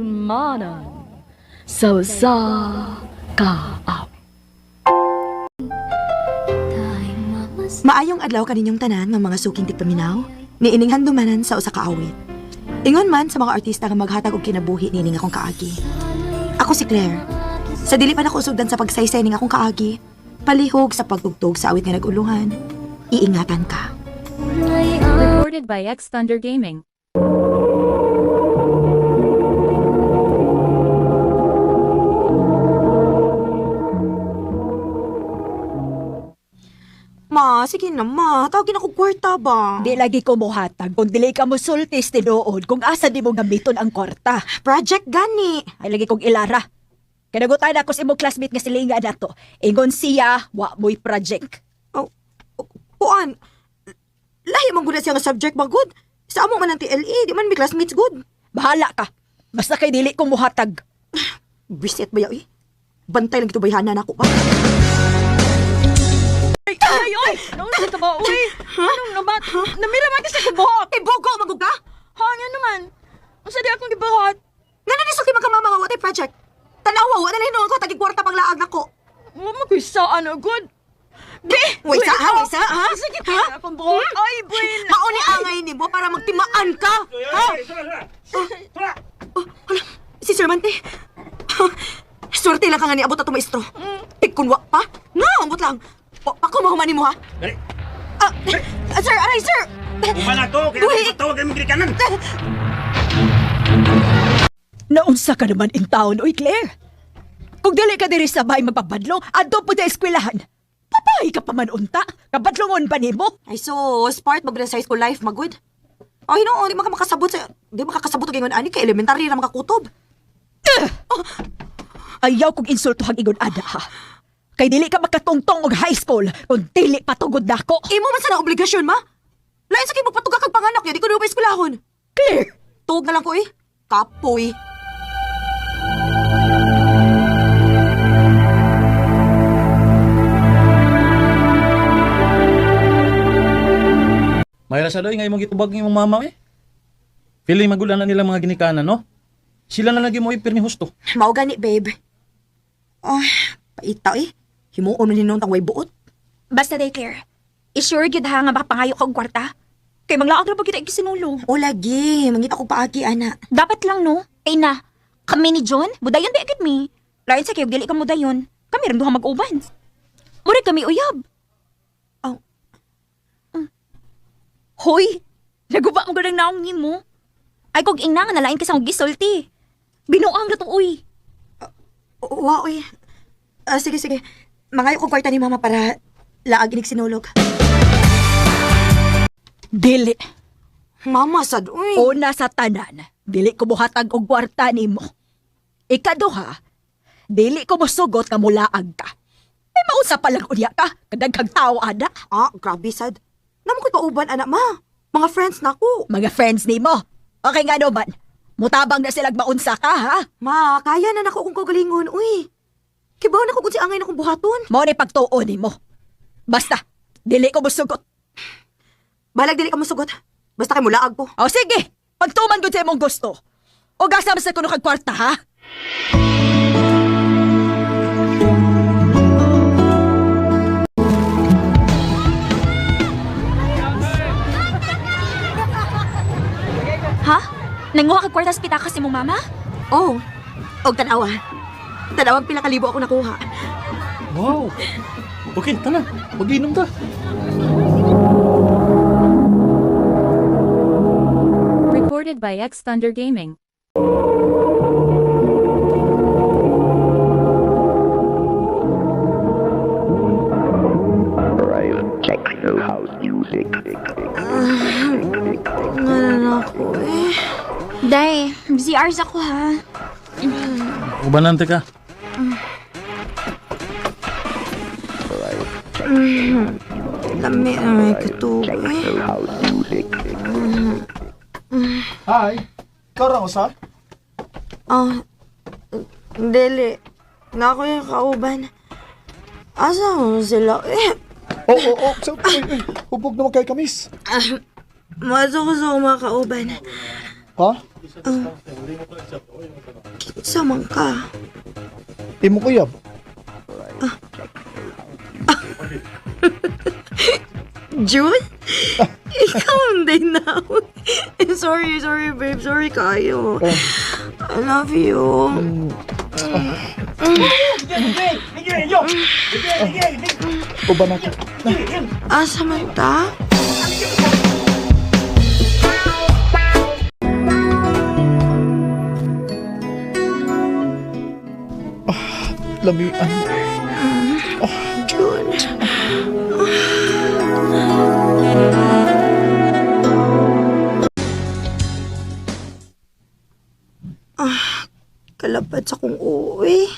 Manan sa usa ka awit. Maayong adlaw kaninyong tanan nga mga suking tigpaminaw, niining handumanan sa usa ka awit. Ingon man sa mga artista nga maghatag og kinabuhi niining akong kaagi. Ako si Claire. Sa dili pa nako usugdan sa pagsaysay ning akong kaagi, palihog sa pagtugtog sa awit nga nag-ulungan, iingatan ka. Recorded by X Thunder Gaming. Ma, sige na ma, tawagin ako kwarta ba? Di lagi ko mohatag kung dili ka mosultis tinuod kung asa di mo gamiton ang kwarta. Project gani. Ay lagi kong ilara. Kanagutan ako sa imong classmate nga silinga nato. Ingon siya, wa mo'y project. Oh, kuan. Lahi man gud na siya nga subject ba good? Sa amo man ang TLE, di man mi classmates good. Bahala ka. Basta kay dili ko mohatag. Bisit ba yaw eh? Bantay lang ito bayhanan ako ba? Ay, ay, ay! Naunsa ka ba, uy? Anong naman? Namira man kasi kubuhok! Eh, bogo, magug ka? Ha, nga naman. Unsa di akong gibuhat? Nga na nisulti magkamama nga watay project. Tanawa, wala na hinuon ko, tagig kwarta pang laag nako. Wa mo ko'y saan, oh, good. Be! Way sa, ha? Way sa, ha? Sige, Ha? akong buhok. Ay, buwin! Mauni angay nimo para magtimaan ka. Ha? Oh, hala, si Sir Mante. Swerte lang ka nga niabot ato maestro. Tigkunwa pa? Nga, ambot lang. Pa, pa kumahuman nimo ha? Dali. Ah, ah, sir, aray, sir! Umana to, kaya Buhi. tawag ang Grikanan. Naunsa ka naman in town, oy Claire. Kung dili ka diri sa bahay magpabadlong, adto po sa eskwelahan. Papahay ka pa man unta. Kabadlongon pa nimo. Ay, so, part mag sa high school life, magud. Oh, hinuon, di maka makasabot sa... Di makakasabot og ingon ani kay elementary ra makakutob. Ayaw kong insulto hang ingon ada ha. Kay dili ka makatungtong og high school kung dili patugod nako. Imo man sa na obligasyon, ma. Lain sa kay magpatuga kag panganak niya, di ko na pa eskwelahon. Claire! Tuog na lang ko eh. Kapoy. Mayra sa doy nga imong gitubag ng imong mama eh. Feeling magulan na nila mga ginikanan, no? Sila na lagi mo ipirmi husto. Mao gani, babe. Oh, paita eh. Himuon man hinuon tang way buot. Basta day, Claire. I-sure gyud ha nga makapangayo ka og kwarta. Kay manglaag ra ba kita ikisinulong. O lagi, mangita ko paagi ana. Dapat lang no. Kay na, kami ni John, budayon ba agad mi. Lain sa kayo dili ka mudayon. Kami rin duha mag-uban. Murag kami uyab. Oh. Hoy, naguba mo ganang naong nimo. Ay kog ingna nga nalain ka sa akong gisulti. Binuang ra to uy. Wow, eh. Ah, sige, sige. Mangayo ko kwarta ni mama para laag inig sinulog. Dili. Mama, sad, uy. Una sa tanan, dili ko mohatag og kwarta nimo. Ikaduha, dili ko mosugot nga mulaag ka. Ay mausa pa lang unya ka, kadaghang tao ana. Ah, grabe, sad. Namo ko'y kauban, anak, ma. Mga friends na ko. Mga friends nimo. Okay nga naman, mutabang na silag maunsa ka ha. Ma, kaya na nako kung kagalingon, uy. Kibaw na ko kung si angay na kong buhaton. Mao ni pagtuo nimo. Basta, dili ko mosugot. Balag dili ka mosugot. Basta kay mulaag ko. O sige, pagtuman gud sa imong gusto. O gasa man sa kuno kag kwarta ha. Ha? Nanguha kag kwarta sa pitaka si mong mama? Oh, og tanawa. Tanawag pila kalibo ako nakuha. Wow. Okay, tana. Mag-inom ta. Recorded by X Thunder Gaming. Nga na ako eh. Day, busy hours ako ha. Ubanan te ka. Lami na may katubig eh. Hi. Ikaw ra usa? Oh, dili. Na ako yung kauban. Asa mo sila eh? Oo, oo. So, uy, uy, hubog naman kay kamis. Maso ko sa mga kauban. Ha? Kinsa man ka? Imo ko yab. June? Ikaw ang day na. Sorry, sorry, babe. Sorry kayo. I love you. Uban ako. Asa man ta? Lamian. June. Ah, kalabad sa kong uwi.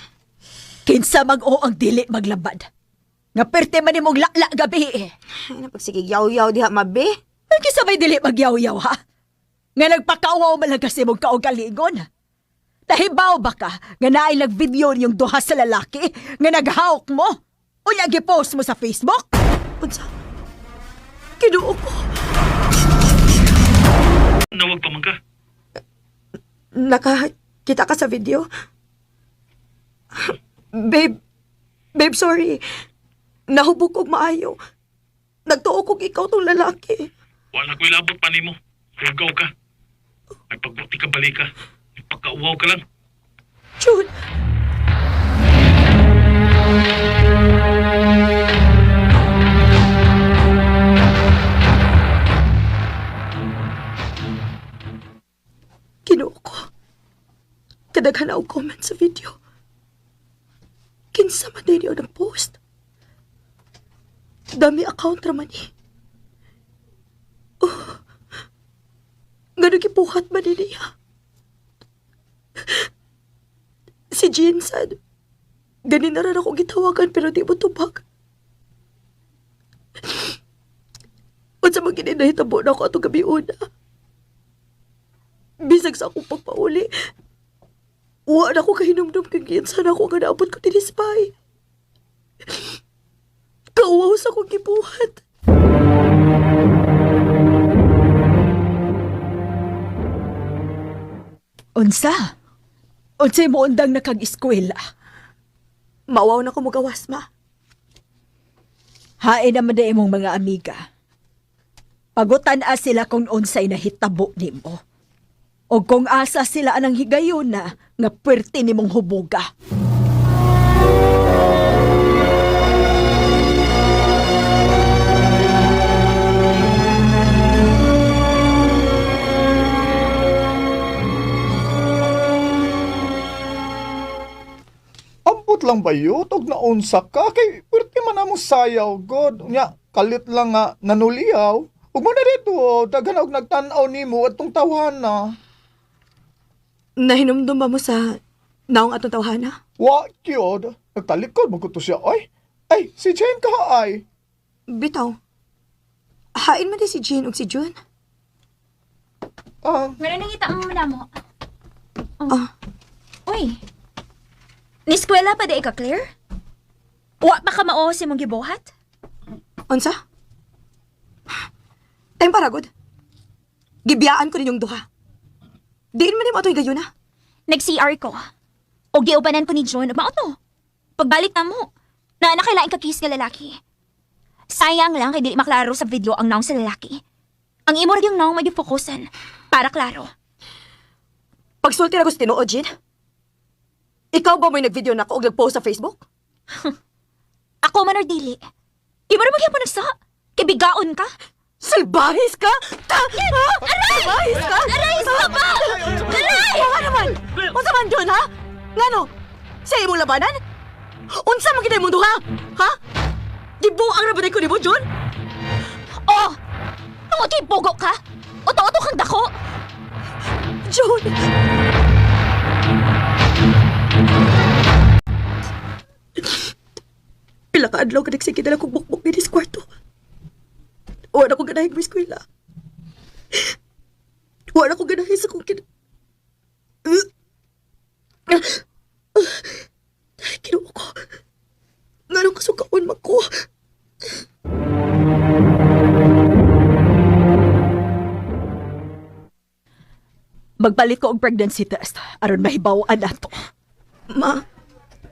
Kinsa mag-o ang dili maglabad. Nga perte man nimong lala gabi eh. Ay, napagsigig yaw-yaw diha, mabi. Ay, kinsa may dili magyaw-yaw ha? Nga nagpakauwaw man lang kasi mong kaugalingon. Nahibaw ba ka nga naay nagvideo niyong duha sa lalaki nga naghawk mo? Unya gipost mo sa Facebook? Unsa? Kinuo ko. Nawag pa man ka. Nakakita ka sa video? Babe, babe, sorry. Nahubog kog maayo. Nagtuo kog ikaw tong lalaki. Wala ko'y labot pa nimo. Hugaw ka. Ay pagbuti ka balik ka. Pagkauwaw ka lang. June! Kinuo ko. Kadaghan og comment sa video. Kinsa man din ang post. Dami account raman eh. Oh. Ngano gibuhat man ni niya? Si Jean sad. Ganin na rin ako gitawagan pero di mo tubag. Unsa man gini nahitabo na ako atong gabi una. Bisag sa akong pagpauli. Wa na ako kahinumdum kay giinsan ako nga naabot ko dinhi sa bahay. Kauwaw sa akong gibuhat. Unsa? Unsay mo undang nakag-eskwela? Mawaw na ko mugawas, ma. Hain naman na imong mga amiga. Pagutan-a sila kung unsay nahitabo nimo. O kung asa sila anang higayon na nga puwerte nimong hubuga. Ambot lang ba yun? Og naunsa ka? Kay pwerte man amo sayaw, God. Nya, kalit lang nga nanuliyaw. Ug mo na dito, oh, daghan og nagtan-aw nimo atong tawhana. Nahinumdum ba mo sa naong atong tawhana? Wa gyud. Nagtalikod man ko to siya. Ay, ay, si Jane ka ay. Bitaw. Hain man di si Jean ug si June. Ah, Ngano nangita mo na mo? Oh. Ah. Uy. Niskwela pa di ka, Claire? Wa pa ka mao sa imong gibuhat? Unsa? Time para good. Gibiyaan ko ninyong duha. Diin man nimo ato higayon na. Nag-CR ko. O giubanan ko ni John, mao to. Pagbalik na mo, na nakailain ka kiss nga lalaki. Sayang lang kay dili maklaro sa video ang naong sa lalaki. Ang imo ra yung naong magifokusan para klaro. Pagsulti ra ko sa tinuod, Jean. Ikaw ba may nag-video na ako og nag-post sa Facebook? Ako man or dili. Imo ra magyapon nagsa. Kay bigaon ka. Salbahis ka? Ta ha? Salbahis ka? Aray, sa ba? Aray! Nga naman! Unsa man June, ha? Ngano? Sa imong labanan? Unsa man kitay mong duha? Ha? Gibuang ra ba ko nimo, June? Oh! Tungod kay bogo ka? Uto-uto kang dako. June! Pila ka adlaw ka nagsige dala kong bukbok din sa kwarto. Wala ko ganahing may eskwela. Wala ko ganahin sa kong kin... Kinuha ko. Nganong kasukaon man ko. Magpalit ko og pregnancy test aron mahibaw-an nato. Ma,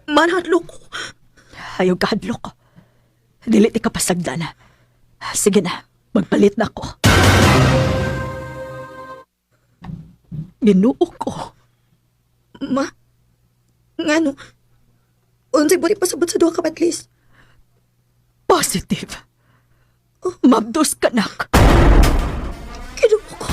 manadlok ko. Ayaw kahadlok. Dili ti kapasagdan. Sige na, magpalit na ko. Ginoo ko. Ma, ngano? Unsay buti pasabot sa duha ka batlis? Positive. Mabdos ka, nak. Ginoo ko.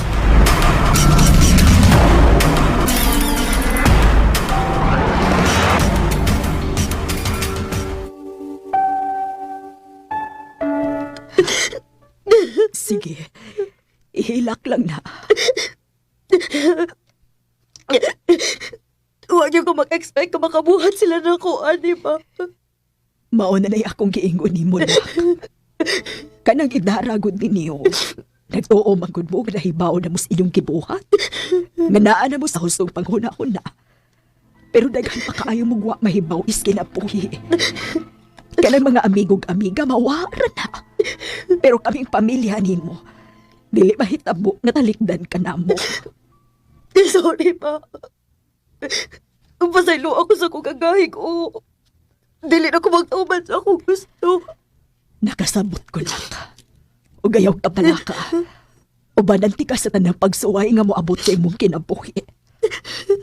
Sige. Ihilak lang na. Huwag niyo ko mag-expect ka makabuhat sila na ko, ani ba? Mauna na'y akong giingon nimo, nak. Kanang idaragod ninyo. Nagtuo man gud mo nga nahibaw na mo sa iyong gibuhat. Nga naa na mo sa hustong panghuna-huna. Pero daghan pa kaayo mo wa mahibaw is kinabuhi. Kanang mga amigog amiga mawara na. Pero kaming pamilya nimo, dili mahitabo nga talikdan ka namo. Sorry, ma. Pasaylo ako sa kong kagahi ko. Dili na ko magtauban sa akong gusto. Nakasabot ko lang. O gayaw ka pala ka. Ubanan ti ka sa tanang pagsuway nga moabot sa imong kinabuhi.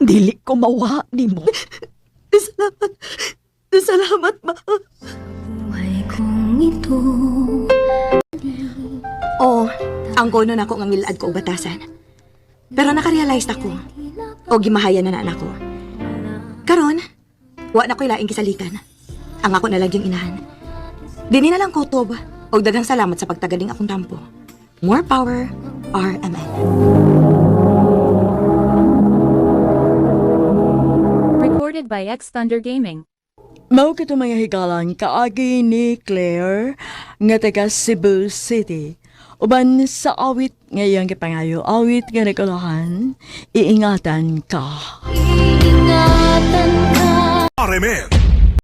Dili ko mawa nimo. Salamat. Salamat, ma. Oo, ang kono na ako nga ngilad ko og batasan. Pero nakarealize ako. O gimahaya na na ako. Karon, wa na ko'y laing kisalikan. Ang ako na lang yung inahan. Dini na lang ko, Tob. Og daghang salamat sa pagtagaling akong tampo. More power, RMN. Recorded by X Thunder Gaming. Mao kato mga higalan kaagi ni Claire nga taga Cebu City. Uban sa awit nga iyang gipangayo, awit nga nagkulahan, iingatan ka. Ingatan ka. RMN.